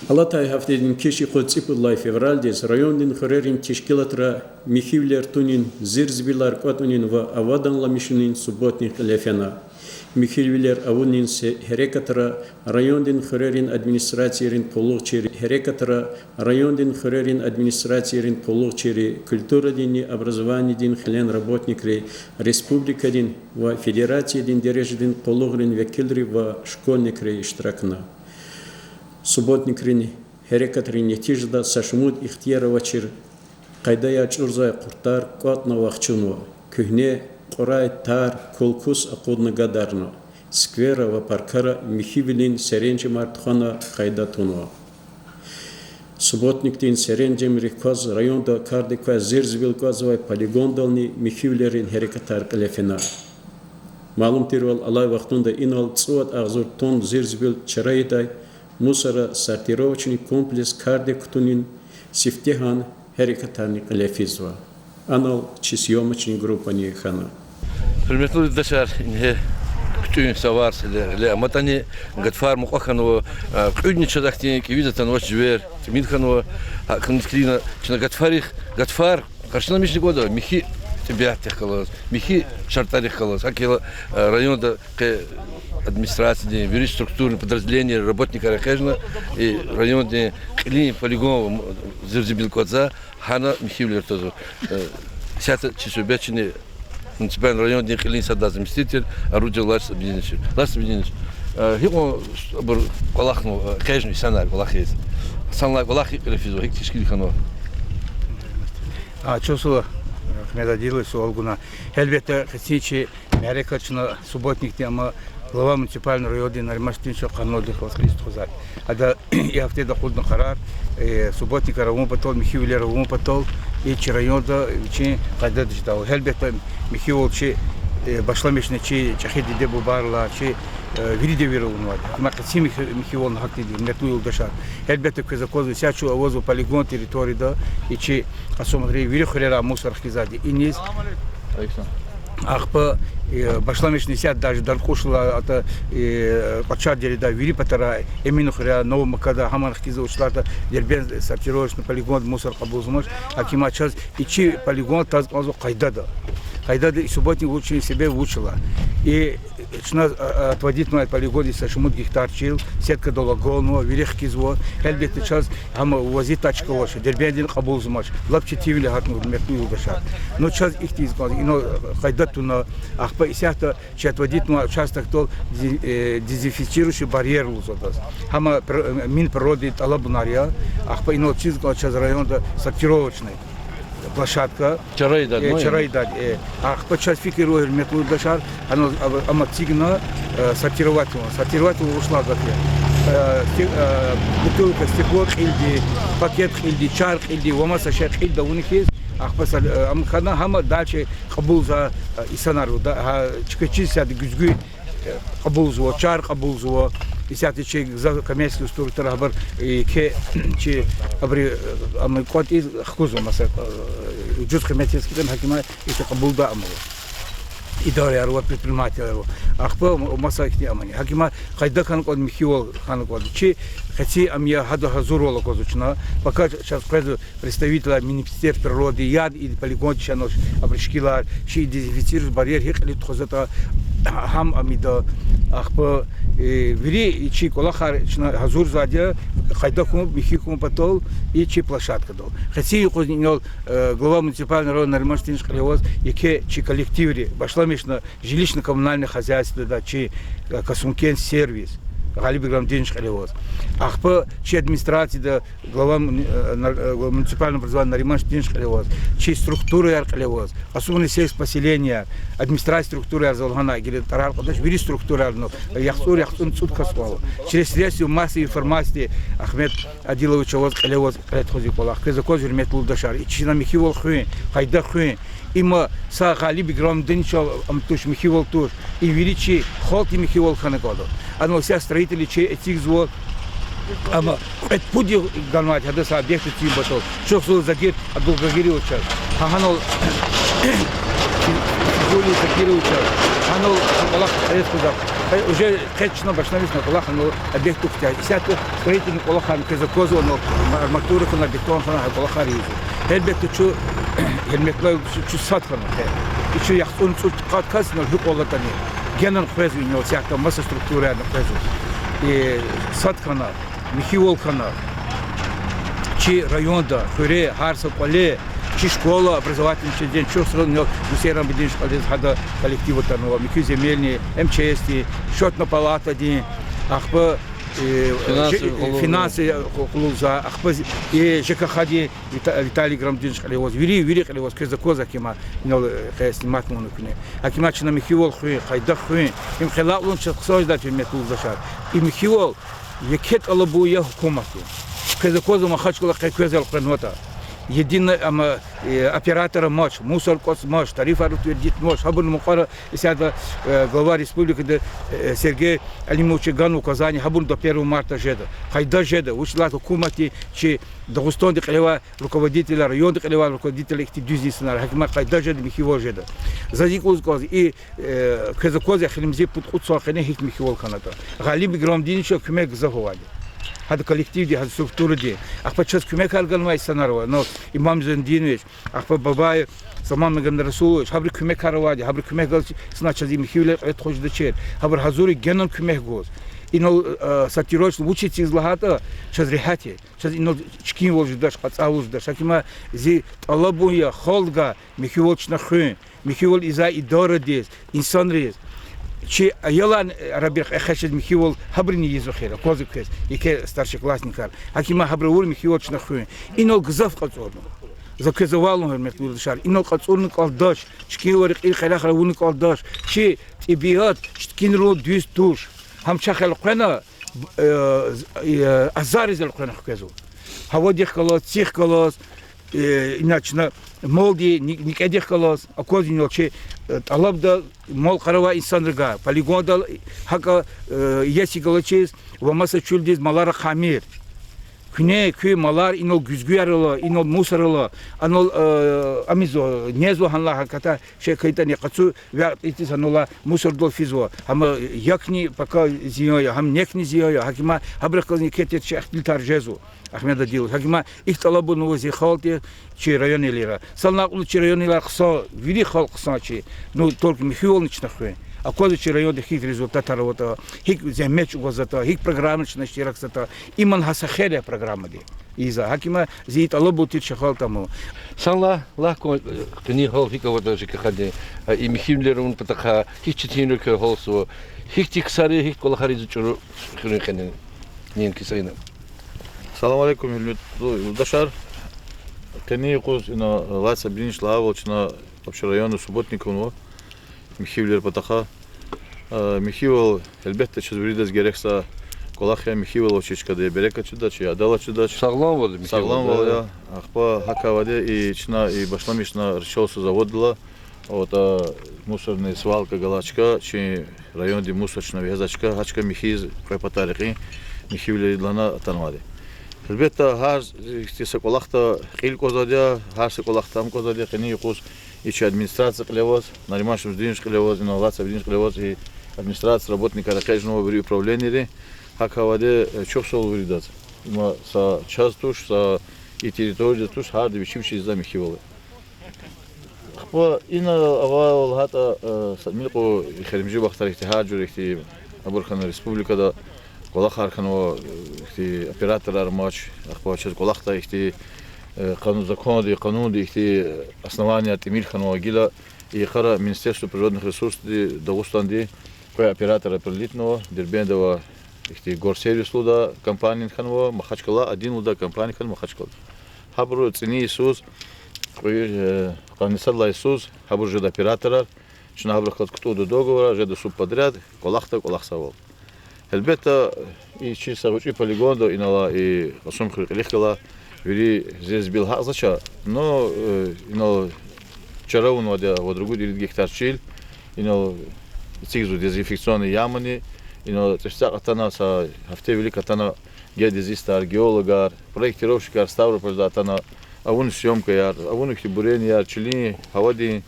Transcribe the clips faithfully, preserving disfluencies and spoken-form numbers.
Алатай гьафтедин киш, юкъуз цӀипуд лагьай февралдиз, райондин хуьрерин тешкилатра михьивилер тунин, зирзибилар кӀватӀунин ва аваданламишунин субботник кьиле фена. Михьивилер авунин се-, гьерекатра райондин хуьрерин администрацийрин къуллугъчийри, гьерекатра райондин хуьрерин администрацийрин къуллугъчийри, культурадинни образованидин кьилин работникри, республикадин ва федерациядин дережадин къуллугърин векилри ва школьникри иштиракна. Субботникрин гьерекатрин нетижада са шумуд ихтияр авачир къайдаяр чӀурзавай къуртар кӀватӀна вахчунва, куьгьне кьурай тар кул-кус акъудна гадарна, скверра ва паркара михьивилин серенжемар тухвана къайда тунва. Субботникдин серенжемрик кваз районда кардик квай зирзибил кӀватӀзавай полигондални михьивилерин гьерекатар кьиле фена. Малум тирвал, алай вахтунда инал цӀувад агъзур тонн зирзибил чара ийидай мусоросортировочный комплекс кардик кутунин сифтегьан гьерекатарни кьиле физва. Анал чи съёмочный группани хьана. Гьуьрметлу юлдашар, ингье куьтӀуьн са варз гъиле, гъиле аматӀани, гатфар мукьва хьанва, а, кьуьдни чаз ахьтин кӀевиз атанвач живер, тӀимил хьанва, гьа, куьн фикирна, чна гатфарихъ, гатфар къаршиламишна кӀанда, михьи тӀебиатдихъ галаз, михьи шартӀарихъ галаз. ГьакӀ хьайила, а, районда къе администрациядин, вири структурный подразделенийрин работникар экъечӀна, и райондин кьилин полигон зирзибил кӀватӀзава, гьана михьивилер твазва. Э, исятда чи суьгьбетчини муниципальный райондин кьилин сад лагьай заместитель Оруджев Ларис Абдинович. Ларис Абдинович, э, гьикьван абур кӀвалахнава, э, экъечӀна инсанар кӀвалахиз? Санлай кӀвалах гьикӀ кьиле физва, гьикӀ тешкилнава? А, чухсагъул, Агьмед Адилович, суал гуна. Гьелбетда, къенин чи мярекат чна субботникдин, амма глава муниципальный райондин Нариман Штиндиновича къанунди халкьдиз тухузвай. Ада и гьафтеда акъудна къарар, э, субботникар авун патал, михьивилер авун патал, и чи районда вичин къайдада жедайвал. Гьелбетда, михьивал чи, э, башламишна чи чӀехи диде-бубайрилай, чи, э, вири девирда авунвайди. Амма къенин михьи-, михьивални гьахьтинди, гьуьрметлу юлдашар. Гьелбетда, квез аквазва, исятда чун авазва полигон территорияда, и чи Къасумхуьрел вири хуьрера мусор хкизвайди иниз. Ахпа, э, башламишна исятда даже Даркьушалай, атӀа, э, Кьвачердерейрилай, вири патара, Эминхуьрел, Новая Макада, гьамани хкизва, вучиз лагьайтӀа Дербент сортировочный полигонда мусор кьабулзамач, гьакимат чаз и чи полигон таз кӀанзава къайдада. Къайдада и субботник вучин себеб вуч лагьайтӀа. И чна, а, а, отводить авунвай полигондиз са шумуд гектар чил, сеткадал агалнава, вири хкизва, гьелбетда, чаз гьам вазиятда чка авач, Дербентдин кьабулзамач, лап четинвиле гьатнава, гьуьрметлу юлдашар. Ну, чаз ихьтин кӀанзава, ина къайда туна, ахпа исятда чи отводить авунвай участокдал ди-, э, дезинфицирующий барьер лугьузва адаз. Гьам пр-, Минприродадин тӀалабунар я, ахпа инал чиз кӀанзава чаз районда сортировочный площадка. Чара ийидай, э, ну, чара ийидай, э. Ахпа чаз фикир ава, гьуьрметлу юлдашар, гьанал, а, амма эцигна, э, сортировать авун. Сортировать авун вуч лагьай гаф я. Э, сте-, э, бутылка, стекло кьилди, пакет кьилди, чар кьилди, ва маса шей кьилди авуна хьиз, ахпа са-, э, ам хьана гьам дальше кьабулзавай, э, инсанар лугьуда, гьа, чка чиз исятда гуьзгуь, э, кьабулзава, чар кьабулзава, исятда чи гзаф коммерческий структура гьабур, э, ке-, чи абуру, э, ам кӀватӀиз хкузва, маса, э, ужуз къимет яз хьайитӀани, гьакимат ихьтин кьабулдай ам ава. Идараяр ва предпринимательар ва. Ахпа м-, маса ихьтин амани. Гьакимат къайда хьана кӀанда, михьивал хьана кӀанда. Чи къенин ам я, гьада гьазурвал аквазва чна. Пока чаз къвезва представителар Министерства природы, яд и полигондиз чна абуру шикилар, чи дезинфицирующий барьер гьикӀ кьиле тухузватӀа, гьам ам ийида. Ахпа, э, вири чи кӀвалахар чна гьазурзавайди я, къайда хьун, михьи хьун патал, и чи площадкадал. Къенин юкъузни инал, э, глава муниципального района Нариман Штиндинович кьиле аваз, еке чи коллективри, башламишна жилищно-коммунальное хозяйствода, чи, э, Касумкент сервис, Гъалиб Играмудинович кьиле аваз. Ахпа чи администрацияда глава муни-, э, нар-, э, муниципального образования Нариман Штиндинович кьиле аваз, чи структураяр кьиле аваз, особенно сельское поселение, администрация структураяр, за лагьана гила тӀварар кьадач, вири структураяр, ну, яхцӀур, яхцӀурни цӀуд кас кьван ава. Через средства массовой информации Агьмед Адилович аваз кьиле аваз кьиле тухуз и кӀвалах. Квез аквазва, гьуьрметлу юлдашар, и чна михьивал хуьн, къайда хуьн, има са Гъалиб Играмудиновича ам туш, михьивал туш. И вири чи халкьдин михьивал хьана кӀанда. Анал са строителри чи эцигзава, амма кьвед-пуд йикъан ганвайди гьада са объект эцигун патал. Чухсагъул Загир Абдулгагировичаз. Гьа гьанал Юлий Закировича, гьанал кӀвалах кьилиз кузва. Э, уже къе чна башламишна кӀвалах, гьанал объект кутягьиз. Исятда строительный кӀвалахарни квез аквазва, гьанал арматура хьана, бетон хьана, гьа кӀвалахар ийизва. Гьелбетда, чун, гьелбетда, чун, чун сад хьана къе. И чун яхцӀурни цӀуд-къад кас инал гьикьван алатӀани. Генани къвезва инал исятда, маса структураярни къвезва. И сад хьана, михьивал хьана. Чи районда, хуьре, гьар са кӀвале, чи школа, образовательный учреждение, чухсагъул, инал Мусейран Бединович кӀвализ гьада коллектив атанва, муькуь земельный, МЧС-дин, счётная палатадин, ахпа, э, финансы къуллугъза, ахпа, э, ЖКХ-дин Вита-, Виталий Грамдинович кӀвале аваз, вири, вири кӀвале аваз, квез аквазва, гьакима, инал, э, къе снимать авуна куьне. Гьакима чна михьивал хуьн, къайда хуьн, им хъел акьулни чаз хъсан жеда, гьуьрметлу юлдашар. И михьивал еке тӀалабун я гьукуматдин. Квез аквазва, Махачкъала къе квез элкъвенватӀа. Единый, амма, э, оператор амач, мусор кӀватӀзамач, тарифар утвердитьзамач, гьабурун мукьвара исятда, э, глава республикиди, э, Сергей Алимовича гана указание, гьабур до первого марта жеда. Къайда жеда, вучиз лагьайтӀа гьукуматди чи Дагъустандин кьилевай руководителар, райондин кьилевай руководителар ихьтин дуьз инсанар, гьакима къайда жеда, михьивал жеда. Заз икӀ лугьуз кӀанзава, и, э, квез аквазва, эхиримжи пуд-кьуд сан къене гьихьтин михьивал хьанатӀа. Гъалиб Играмдиновича куьмек гзаф авайди. Гьада коллективди, гьада структуради. Ахпа чаз куьмекар ганвай инсанар ава, ну, Имам Зайнудинович, ахпа Бабаев Салман Мегьамедрасулович, гьабуру куьмекар авайди, гьабуру куьмек галаз чна чаз и михьивилер кьиле тухуз жедачир. Гьабур гьазур я генани куьмек гуз. Инал, э, сортировщик вуч ийиз лагьайтӀа, чаз регьят я. Чаз инал чкинвал жедач, кьацӀайвал жедач. Гьакима зи тӀалабун я халкьдивай михьивал чна хуьн, михьивал ийизвай идарадиз, инсанриз. Чи аялар, э, арабир эхечӀиз михьивал гьабурни ийизва хьи, аквазва квез, еке старшеклассникар. Гьакима гьабурувай михьивал чна хуьн. Инал гзаф кьацӀурна. За квез авай лугьун, гьуьрметлу юлдашар, инал кьацӀурна кӀвалах дач, чкинвал, рекьин къеляхар авуна кӀвалах дач. Чи тӀебиат чткинрал дуьз туш. Гьам чахъ элкъвена, э, э, азарриз элкъвена хквезва. Гьавадихъ галаз, цихъ галаз, э, ина чна малди ни-, никӀедихъ галаз, аквазва инал чи, э, тӀалабда мал къаравай инсанривай, полигондал гьакӀа, э, еси галачиз ва маса чуьлдиз малар ахъаймир. Куьне куь малар инал гуьзгуьяр ала, инал мусор ала, анал, э, амизва, незва гьанлай гьакӀ ката, шей хьайитӀани къацу векьиз гьанал мусордал физва. Гьам якни пака зиян я, гьам некни зиян я, гьакима гьабурухъ галазни еке тир чи ихтилатар жезва. Агьмед Адилович, гьакима ихьтин тӀалабун ава зи халкьди, чи районвилера. Санлай кьулухъ чи районвилер хъсан, вири халкь хъсан чи. Ну, только михьивални чна хуьн. Аквазва чи районда гьикӀ результатар аватӀа, гьикӀ зегьмет чӀугвазватӀа, гьикӀ программада чна иштиракзаватӀа. Иман гьа са хер я программадин. Ийизва. Гьакима зи тӀалабун тир чи халкьдивай. Санлай лагь кван, къенин гьал гьикӀ аватӀа ЖКХ-дин, а, и михьивилер авун патахъай, гьикӀ четинрикай гьалзава, гьихьтин ксари, гьихьтин кӀвалахар ийизва ЧӀуру хуьруьн къене, неинки са ина. Салам алейкум, гьуьрметлу юлдашар. Къенин юкъуз ина Лацаб Бединович лагьайвал, чна общерайонный субботник авунва михьивилер патахъай. Э, михьивал, гьелбетда, чаз виридаз герек са кӀвалах я, михьивал авачир чкада берекат жедач, адалат жедач. Сагъламвал я. Сагъламвал я. Ахпа гьакӀ авайди, и чна и башламишна Рычалск заводдилай, атӀа мусорный свалка галай чка, чи райондин мусор чна вегьезвай чка, гьа чка михьиз кьве патай рекьин михьивилер ийидлана атанвайди. Гьелбетда, гьар ихьтин са кӀвалахда кьил кӀвазвайди я, гьар са кӀвалахда ам кӀвазвайди я, къенин юкъуз и чи администрация кьиле аваз, Нариман Шамсудинович кьиле аваз, ина Лацаб Бединович кьиле аваз, и администрация работникар экъечӀнава, вири управленийри, гьакӀ авайди, э, чухсагъул виридаз. Има са чаз туш, са и территориядиз туш, гьарда вичи-вичи ийизвай михьивал я. Ахпа ина авайвал гьатӀа, э, са милкъу эхиримжи вахтара ихьтин гьар жуьре ихьтин абур хьана республикада, кӀвалахар хьанва, э, ихьтин операторар амач, ахпа чаз кӀвалахдай ихьтин, э, къану-, законди, къанунди ихьтин, э, основанияр тӀимил хьанва гила, и йикъара Министерство природных ресурсди Дагъустандин кьве оператор определитьнава, Дербентда авай ихьтин Горсервис лугьудай компания хьанва Махачкъала, Один лугьудай компания хьанва Махачкъалада. Гьабуру цӀинин йисуз, кьве, э, къанни сад лагьай йисуз, гьабур жеда операторар, чна гьабурухъ галаз кутӀунда договорар, жеда субподряд, кӀвалахда кӀвалахзавал. Гьелбетда, и чи са гъвечӀи полигонда инал и Кьасумхуьр кьилихъ галай вири зезбил гьакьзавач, но, э, инал чара авунвайди я вад-ругуд-ирид гектар чил, инал эцигзава дезинфекционный ямани, инал цӀифцӀакь атана, са гьафте вилик атана геодезистар, геологар, проектировщикар Ставропольдай атана, авуна съёмкаяр, авуна ихьтин буренияр, чилин, гьавадин,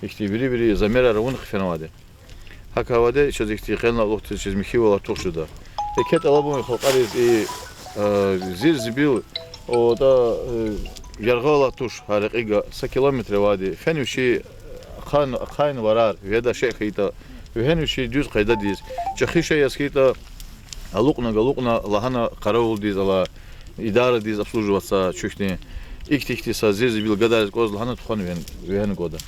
Ихьтин вири-вири замерар авуна хъфенвайди. ГьакӀ авайди чаз ихьтин къенлай алукьдиз чаз михьивал артух жеда. Еке тӀалабун халкьариз и, э, зир-зибил, о, тӀа, э, яргъал алай туш, гьа рекьига са километр авайди. Фена вичи ахъайна, ахъайна варар, веда шей хьайитӀа, вегьена вичи дуьз къайдадиз. ЧӀехи шей яз хьайитӀа, алукьна-галукьна лагьана къаравулдиз, алай идарадиз обслуживаться чуьхьтин. Ихьтин-ихьтин са зир-зибил гадариз кӀваз лагьана тухвана вегьена, вегьена кӀанда.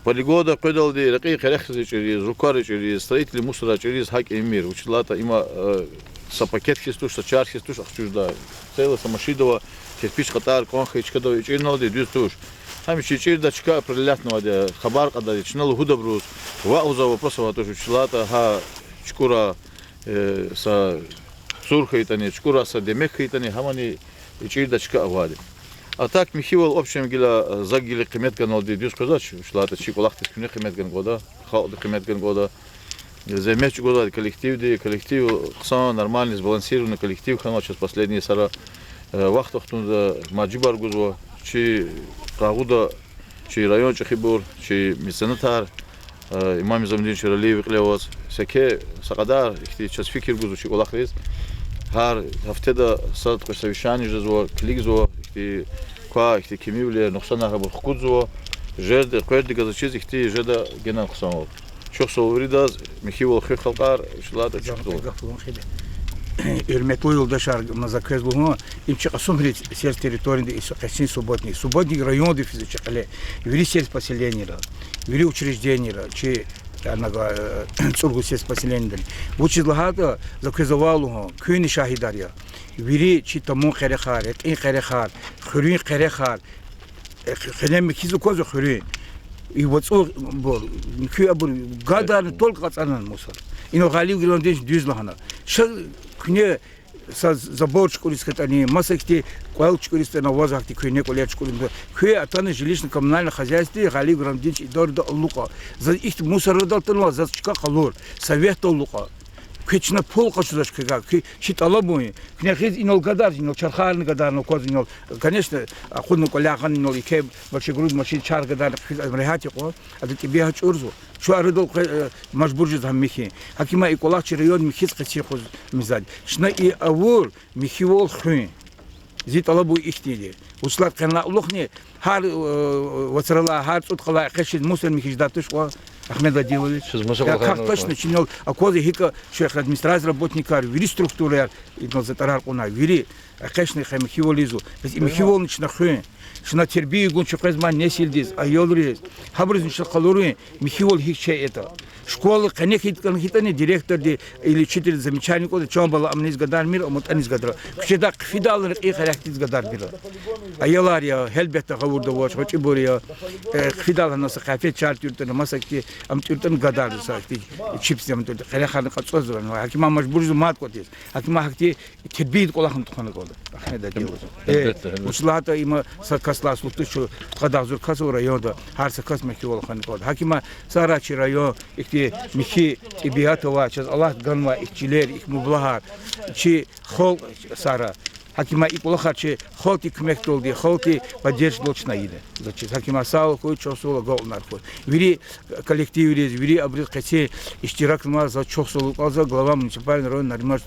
Полигонда къведалди рекьин къерехриз чӀуриз, руквариз чӀуриз, строительный мусорар чӀуриз гьакӀ ийимир. Вучиз лагьайтӀа има, э, са пакет хьиз туш, са чар хьиз туш ахчудай. Цела са машинда ава, кирпич кьатӀар кӀан хьайи чкадал ичӀириналди дуьз туш. Гьам чи чӀирдай чка определятьнавайди, хабар кьадайди, чна лугьуда абуруз, ваъ лугьузвай вопрос авай туш, вучиз лагьайтӀа гьа чукӀурай, э, са цур хьайитӀани, чукӀурай са демек хьайитӀани, гьамани и чӀирдай чка авайди. А так михьивал общем гила, э, за гила къимет ганалди дуьз къвезвач, вучиз лагьайтӀа чи кӀвалахдиз куьне къимет гана кӀанда, халкьди къимет гана кӀанда. Зегьмет чӀугвазвай коллективди, коллектив хъсан, нормальный, сбалансированный коллектив хьанва чаз последний йисара, э, вахт-вахтунда маржибар гузва, чи къагъуда, чи район чӀехибур, чи меценатар, э, Имам Низамудинович Эралиеван кьиле аваз, секе са кьадар ихьтин чаз фикир гузва чи кӀвалахриз. Гьар гьафтеда сад-кьве совещание жезва, килигзава, ихьтин квай ихьтин кимивилер, нукьсанар гьабур хкудзава, жерди къверди галаз чиз ихьтин жеда генани хъсанвал. Чухсагъул виридаз, михьивал хуьх халкьар, вучиз лагьайтӀа чухсагъул. Гьуьрметлу юлдашар, ма за квез лугьун, им чи Кьасумхуьруьн сельс территорияда и къенин субботник. Субботник районда физва чи кьиле. Вири сельс поселенийра, вири учрежденийра, чи, ана, э, ЦӀургу сельс поселениедани. Вучиз лагьайтӀа, за квез авай лугьун, куьнни шагьидар я. Вири чи тамун къерехар, рекьин къерехар, хуьруьн къерехар, э, хъ-, хъенен михьиз аквазва хуьруьн. И вацӀур, бур, куь абур гадарна только кьацӀанани мусор. Инал Гъалиб Гиламдинович дуьз лагьана. Ша куьне са забор чукӀуриз хьайитӀани, маса ихьтин кӀвал чукӀуриз хьайитӀани, ваз ахьтин куьгьне кӀвалер чукӀуриз. Куьн атана жилищно-коммунальное хозяйстводи Гъалиб Гиламдинович идара алукӀа. Заз ихьтин мусор арадал атанвай, заз чка къалур, советда алукӀа. Куьн чна пул къачузвач квевай, куь чи тӀалабун я. Куьне гъиз инал гадарзава, инал чархарни гадарна аквазва инал. Конечно, акъудна кӀваляй гъана инал еке большегруз машин чарх гадарна хъфиз регьят я кьван, адан тӀебиат чӀурзава. Чун арадал къе-, э, мажбур жезва гьам михьин. ГьакӀ им и кӀвалах чи районда михьиз къенин хуьз мизад. Чна и авур михьивал хуьн. Зи тӀалабун ихьтинди. Вучиз лагьайтӀа къенлай алукьни гьар, э, вацралай, гьар цӀуд къалай экъечӀиз мусор михьиз жедай туш кьван, Ахмед Адилович. Чаз маса кьван гьакъикъатда гьарна точно кьван. Чи инал аквазва гьикӀ чи администрация работникар, вири структураяр, инал затӀарар кьуна, вири экъечӀна хьи михьивал ийизва. Бес и михьивални чна хуьн. Чна тербия гун чуькьвез ман несилдиз, аялриз, гьабурузни чна къалурун, михьивал гьикӀ чейитӀа. Школа къене хьайитӀани, хьайитӀани директорди или учительди замечание кӀанда, чан бала ам низ гадармир, ам атӀаниз гадара. Куьчедай хъфидайла рекьин къерехдиз гадармир. Аялар я, гьелбетда, гъавурда авач, гъвечӀибур я. Э, хъфидайла гьана са къафет чар тӀуьртӀани, маса ихьтин ам тӀуьртӀани гадарна, са ихьтин чипсни ам тӀуьртӀани, къерехарни кьацӀазва. ГьакӀ им мажбур жезва мад кӀватӀиз. ГьакӀ им гьахьтин тербиядин кӀвалахни тухвана кӀанда. Ахмед Адилович. Э, Гьелбетда, гьелбетда. Вучиз лагьайтӀа им са кас алай слух туш, чун кьве агъзур кас ава районда, гьар са кас михьивал хьана кӀанда. ГьакӀ им сагърай чи район, ихьтин михьи тӀебиат авай, чаз Аллагьди ганвай ихьтин чилер, ихьтин мублагьар, чи халкь сагърай. ГьакӀ им и кӀвалахар чи халкьдин куьмекдалди, халкьдин поддержкадал чна ийида. Заз чиз. ГьакӀ им сагърай хьуй, чухсагъул, агалкьунар хьуй. Вири коллективриз, вири абуруз къенин иштиракнавай, заз чухсагъул кӀанзава глава муниципального района Нариман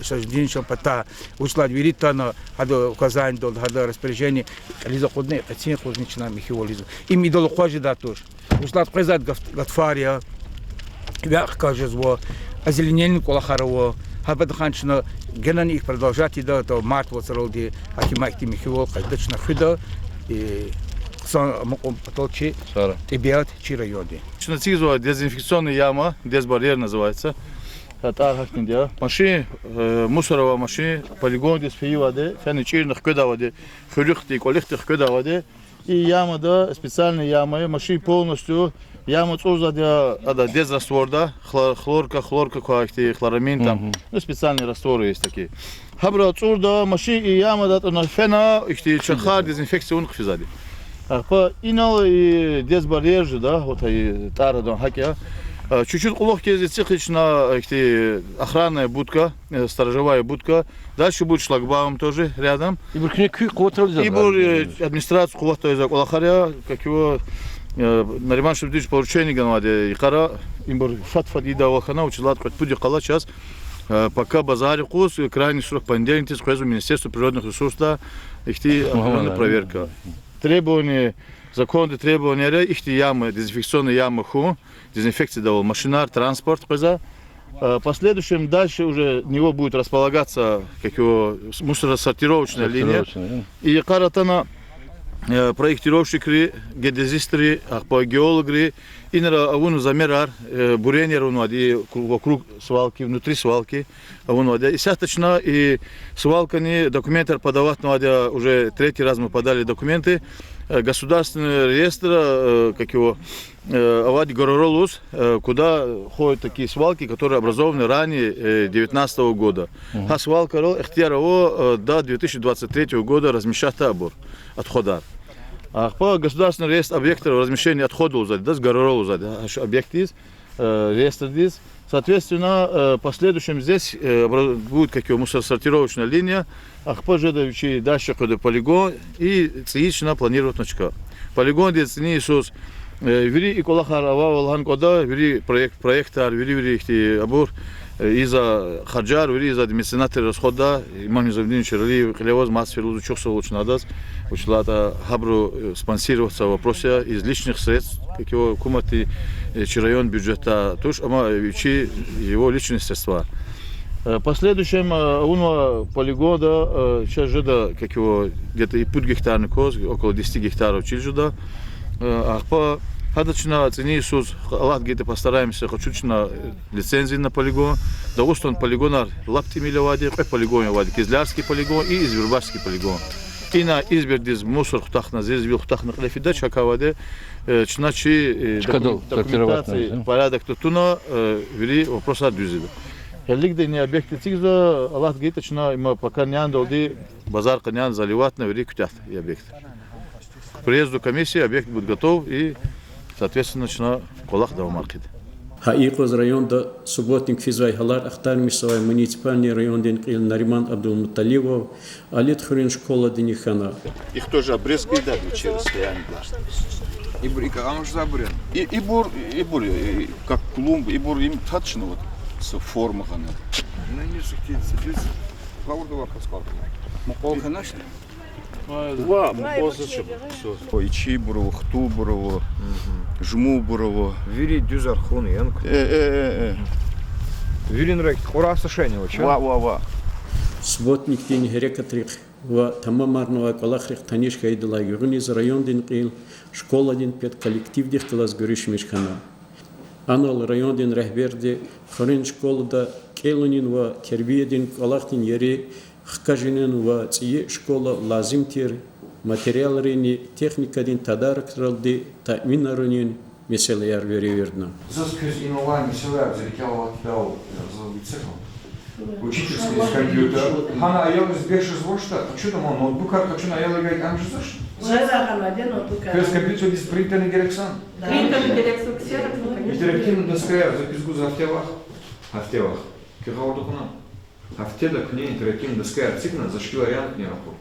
Сажидиновичан патай. Вучиз лагьайтӀа вири атана, гьадан указаниедалди, гьадан распоряжение кьилиз акъудна, къенин хуьзни чна михьивал ийизва. Им идал акъваз жедай туш. Вучиз лагьайтӀа къвезвайди гатф-, гатфар я, вяхъ хкаж жезва, озеленение кӀвалахар ава. Гьабурухъ чна генани их продолжать ийида, то март вацралди, гьакӀ им ихьтин михьивал къайда чна хуьда, и хъсан амукьун патал чи тӀебиат чи районди. Чна эцигзава дезинфекционная яма, дезбарьер называется. ТӀвар гьахьтинди я. Машин, э, мусор авай машин, полигондиз фейивайди, фена чӀирна хкведайвайди, хуьруьхъди, кӀвалихъди хкведайвайди. И ямада, специальная яма я, машин полностью, яма цӀурзавайди я, ада дезрастворда, хло-, хлорка, хлорка квай ихьтин, хлорамин там. Ну, специальные растворы есть такие. Гьабурал цӀурда машин, и ямада атӀана фена, ихьтин чархар дезинфекция авуна хъфизвайди. Ахпа инал и дезбарьер жеда, вот и тӀвар адан гьакӀ я. А, чуть-чуть кьулухъ хьиз эцигиз чна ихьтин охранная будка, э, сторожевая будка. Дальше будет шлагбаум тоже рядом. Ибур куьне куь къуватдал ийизвай? Ибур, э, администрация къуватдал ийизвай кӀвалахар я, как его, Э, Нариман Шамсудинович поручение ганвайди я йикъара, ибур фад-фад ийидайвал хьана, вучиз лагьайтӀа кьвед-пуд йикъалачаз, э, пока базар юкъуз, крайний срок понедельникдиз къвезва Министерство природных ресурсда ихьтин определённый проверка. Требование, законда требованияр я ихьтин яма, дезинфекционный яма хьун, дезинфекциядавал машинар, транспорт къвезва. Э, в последующем дальше уже него будет располагаться, как его, с-, мусоросортировочная линия. И йикъара атана, э, проектировщикри, геодезистри, ахпа геологри, инра авунва замерар, э, бурение авунвайди, и круг-, вокруг свалки, внутри свалки авунвайди. Исятда чна и свалкани документар подаватьнавайди я, уже третий раз мы подали документы, э, государственный реестр, э, как его, э, авайди гороролуз, э, куда ходят такие свалки, которые образованы ранее, э, девятнадцатого года. Гьа свалкайрал ихтияр ава, э, до две тысячи двадцать третьего года размещать авун абур, отходар. Ахпа государственный реестр объектов размещения отходов лугьузвайди, даз горорол лугьузвайди, гьа объектдиз, э, реестрдиз. Соответственно, э, в последующем здесь, э, обра-, будет, как его, мусоросортировочная линия. Ахпа жеда вичи дальше къведа полигон, и цӀийиз чна планировать авуна чка. Полигондиз цӀини йисуз, э, вири и кӀвалахар авайвал гьана кӀанда, вири проект, проектар, вири-вири ихьтин абур, э, ийизвай харжар, вири ийизвай меценатри расходда, Имам Низамудинович Эралиев кьиле аваз, мад сефер лугьузва, чухсагъул чна адаз, вучиз лагьайтӀа гьабуру, э, спонсировать авур вопрос я, из личных средств, как его, гьукуматдин, э, чи район бюджетдай туш, амма, э, вичи, его личные средства. Э, в последующем, э, авунвай полигонда, э, чаз жеда, как его, где-то и пуд гектарни кваз, около десяти гектаров чил жеда. Э, ахпа гьада чна цӀини йисуз, Аллагьди гайитӀа, постараемся, къачуда чна, э, лицензия на полигон. Дагъустанда полигонар лап тӀимил авайди, кьве полигон авайди: Кизлярский полигон и Избербашский полигон. Ина Избердиз мусор хутахна, зирзивил хутахна кьиле фидач, гьакӀ авайди, э, чна чи, э, документация, порядокда туна, э, вири вопросар дуьз жеда. Гьелелигда и объектдиз эцигзава, Аллагьди гайитӀа, чна има пока няналди, базар къене заливатьна, вири куьтягьда и объект. К приезду комиссии объект будет готов и, соответственно, чна кӀвалах давамар хъийида. Гьа и юкъуз районда субботник физвай гьалар ахтармишзавай муниципальный райондин кьил Нариман Абдулмуталибов Алидхуьруьн школадини хьана. Их тоже обрезка и дали через расстояние. Ибур и кӀамажза абур я. И, ибур, ибур, и, как клумбы, ибур им точно вот с форма гана. Ну, не сухтится, без гавурда вахас калдыма. Мукъвал хьанач? Ва, мукъвал зачем? Всё. О, ичибур ава, хтулбур ава, жумубур ава. Вири дуьзар хьун ян. Э, э, э, э. Виринра кьурай сношение авач, а? Ва, ва, ва. Субботникдин гьерекатрихъ ва тамамарнавай кӀвалахрихъ таниш хьайидалай гуьгъуьниз райондин кьил школадин педколлективдихъ галаз гуьруьшмиш хьана. Анал райондин регьберди хуьруьн школада кӀелунин ва тербиядин кӀвалахдин ери хкажунин ва цӀийи школа лазим тир материалрини техникадин тадарукралди таъминарунин месэлаяр веревирдна. Заз квез инал алай месэлаяр, за рикӀел алай китаб, заз вицерал. Учительский компьютер. Гьана аялриз бес жезвачтӀа, къачуда ма ноутбукар къачуна аялривай кӀан жезвач? Жезва гьана, де ноутбукар. Квез компьютердиз принтерни герек сан? Принтерни герек сан, ксероксни, конечно. Интерактивный доскаяр за квез гуз гьафте вах. Гьафте вах. Куьн гъавурда кьуна. Гьафтеда куьне интерактивный доскаяр эцигна, за шикилар яна куьне ракъурда.